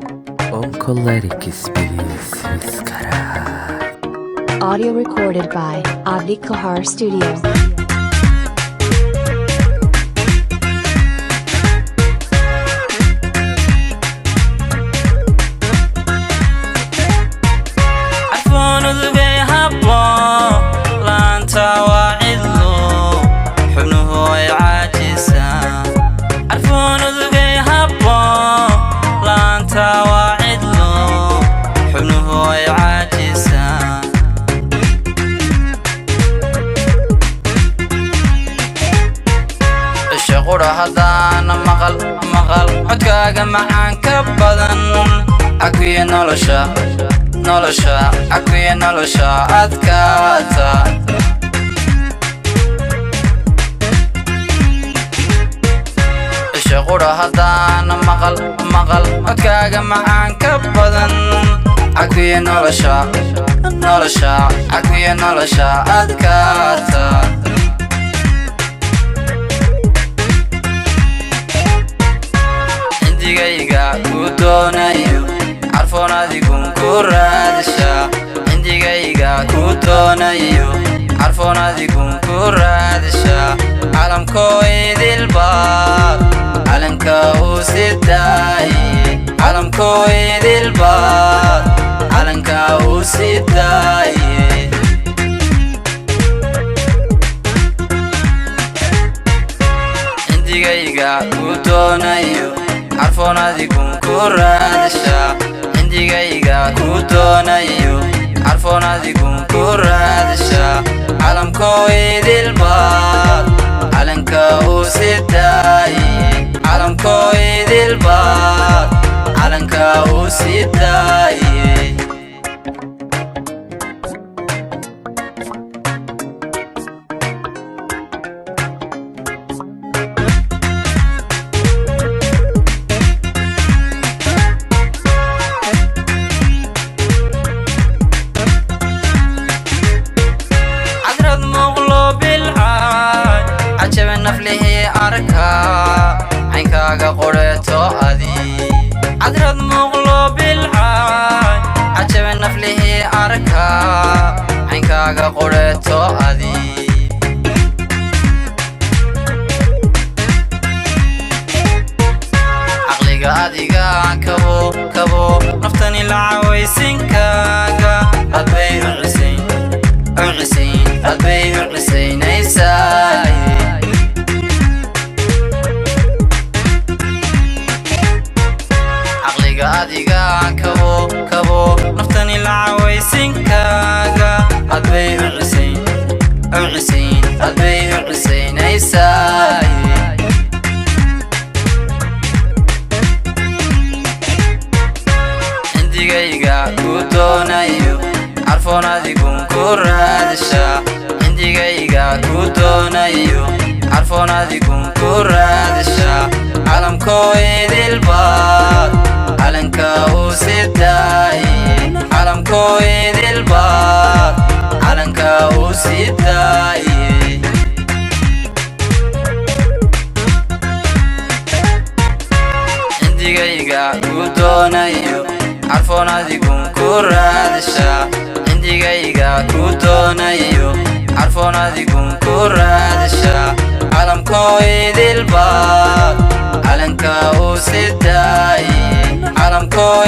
Oncolytics, please subscribe. Audio recorded by Avdi Kahar Studio. Carfoon udugay habboon laanta waa cidlo, xubnuhu ay caajisaan. Carfoon udugay habboon laanta waa cidlo, xubnuhu ay caajisaan. Isha qudha haddaana maqal maqal codkaaga macaan ka badan, cakuya nolosha, nolosha cakuya, nolosha adkaata. Isha qudha haddaana maqal maqal codkaaga macaan ka badan, cakuya nolosha, nolosha cakuya, nolosha adkaata. Cindigayga ku doonayo, carfoon adigun ku raadisha. Cindigayga ku doonayo, carfoon adigun ku raadisha. Calamkoo idilbaad calanka uu sidaaye, calamkoo idilbaad calanka uu sidaaye. Cindigayga ku doonayo, carfoon adigun ku raadisha. Cindigayga ku doonayo, carfoon adigun ku raadisha. Calamkoo idilbaad calanka uu sidaaye, calamkoo idilbaad calanka uu sidaaye. Cadrad muuqlo bilcaay cajabe naflihii arkaa, caynkaaga qoreeto adi. Cadrad muuqlo bilcaay cajabe naflihii arkaa, caynkaaga qoreeto adi. Caqliga adiga kabo kabo, naftani la cawaysinkaaga hadbay u cisayn, u cisayn, hadbay u cisaynaysaa. Caqliga adiga kabo kabo, naftani la cawaysinkaaga hadbay u cisayn, u cisayn, hadbay u cisaynaysaa. Cindigayga ku doonayo, carfoon adigun ku raadisha. Cindigayga ku doonayo, carfoon adigun ku raadisha. Calamkoo idilbaad calanka uu sidaaye, calamkoo idilbaad calanka uu sidaaye. Cindigayga ku doonayo, carfoon adigun ku raadisha. Cindigayga ku doonayo, carfoon adigun ku raadisha. Calamkoo idilbaad calanka uu sidaaye, calamkoo